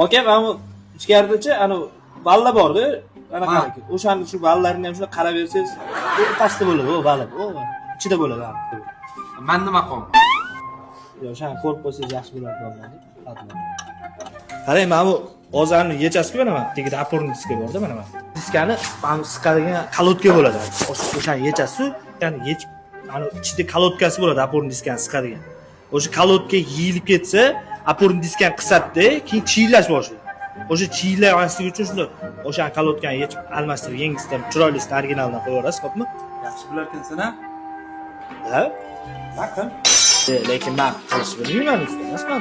Aka, mana bu ichkaridachi, ana valla borda, anaqa o'shani, shu vallarini ham shunday qarab bersangiz, u pastda bo'ladi, u valla, u ichida bo'ladi, ha. Man nima qilaman? Yo, o'shani ko'rib qo'ysangiz yaxshi bo'lardi. Qarang, mana bu ozarni yechasiz-ku, mana tagida опорный diska borda, mana diskani mana bu siqadigan колодка bo'ladi. O'shani yechasiz, ya'ni yechib, ana ichida колодка si bo'ladi, опорный diskani siqadigan. O'sha колодка yeyilib ketsa, опорный diskani qisadida, keyin chiyillash boshlaydi. O'sha chiyillamaslik uchun shunda o'sha колодка ni yechib, almashtirib, yangisidan, chiroylisidan, originaldan qo'yib yuborasiz, xo'pmi? Yaxshi bilarkansan, a? Ha. Naql. Lekin man qilishni bilmayman, usta emasman.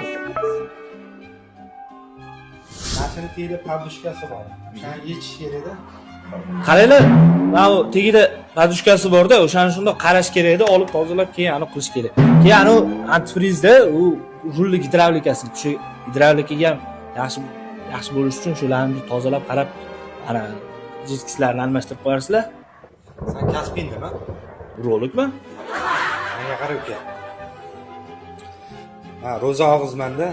Mashina tagida подушка si bor. O'shani yechish kerakda. Qaranglar, mana bu tagida подушка si borda, o'shani shundoq qarash kerak edi, olib tozalab, keyin aniq qilish kerak. Keyin anavi antifrizda u rulni gidravlikasi, shu gidravlikaga ham yaxshi yaxshi bo'lishi uchun shularni tozalab, qarab, ana жидкость larni almashtirib qo'yarsizlar. San kasbing nima? Urologman. Menga qara, uka. Ha, ro'za og'izmanda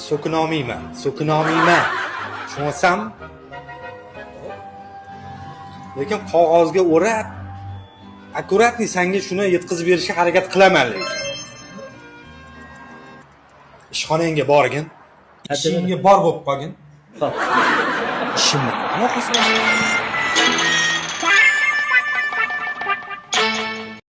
so'kinolmayman, so'kinolmayman. Tushunyapsanmi? Lekin qog'ozga o'rab, аккуратный sanga shuni yetkazib berishga harakat qilaman lekin. Ishxonangga borgin. Ishingga bor bo'lib qolgin. Xo'p. Ishimni aloqasi bor?